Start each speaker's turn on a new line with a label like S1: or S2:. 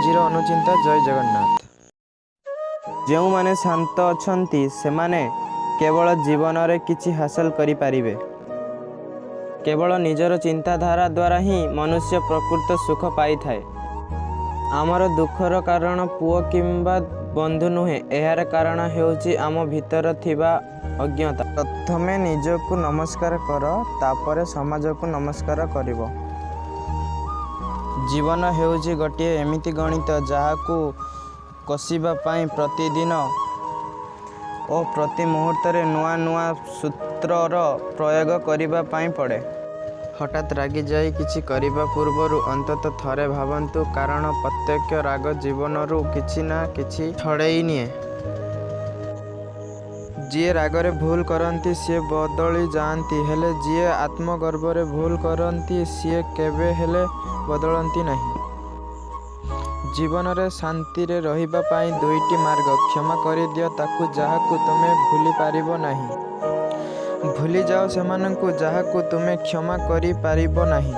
S1: ଆଜିର ଅନୁଚିନ୍ତା। ଜୟ ଜଗନ୍ନାଥ।
S2: ଯେଉଁମାନେ ଶାନ୍ତ ଅଛନ୍ତି, ସେମାନେ କେବଳ ଜୀବନରେ କିଛି ହାସଲ କରିପାରିବେ। କେବଳ ନିଜର ଚିନ୍ତାଧାରା ଦ୍ୱାରା ହିଁ ମନୁଷ୍ୟ ପ୍ରକୃତ ସୁଖ ପାଇଥାଏ। ଆମର ଦୁଃଖର କାରଣ ପୁଅ କିମ୍ବା ବନ୍ଧୁ ନୁହେଁ, ଏହାର କାରଣ ହେଉଛି ଆମ ଭିତରେ ଥିବା ଅଜ୍ଞତା। ପ୍ରଥମେ ନିଜକୁ ନମସ୍କାର କର, ତାପରେ ସମାଜକୁ ନମସ୍କାର କରିବ। ଜୀବନ ହେଉଛି ଗୋଟିଏ ଏମିତି ଗଣିତ, ଯାହାକୁ କଷିବା ପାଇଁ ପ୍ରତିଦିନ ଓ ପ୍ରତି ମୁହୂର୍ତ୍ତରେ ନୂଆ ନୂଆ ସୂତ୍ରର ପ୍ରୟୋଗ କରିବା ପାଇଁ ପଡ଼େ। ହଠାତ୍ ରାଗିଯାଇ କିଛି କରିବା ପୂର୍ବରୁ ଅନ୍ତତଃ ଥରେ ଭାବନ୍ତୁ, କାରଣ ପ୍ରତ୍ୟେକ ରାଗ ଜୀବନରୁ କିଛି ନା କିଛି ଛଡ଼େଇ ନିଏ।
S1: ଯିଏ ରାଗରେ ଭୁଲ କରନ୍ତି, ସିଏ ବଦଳି ଯାଆନ୍ତି, ହେଲେ ଯିଏ ଆତ୍ମଗର୍ବରେ ଭୁଲ କରନ୍ତି, ସିଏ କେବେହେଲେ ବଦଳନ୍ତି ନାହିଁ। ଜୀବନରେ ଶାନ୍ତିରେ ରହିବା ପାଇଁ ଦୁଇଟି ମାର୍ଗ: କ୍ଷମା କରିଦିଅ ତାକୁ ଯାହାକୁ ତୁମେ ଭୁଲିପାରିବ ନାହିଁ। ଭୁଲିଯାଅ ସେମାନଙ୍କୁ ଯାହାକୁ ତୁମେ କ୍ଷମା କରିପାରିବ ନାହିଁ।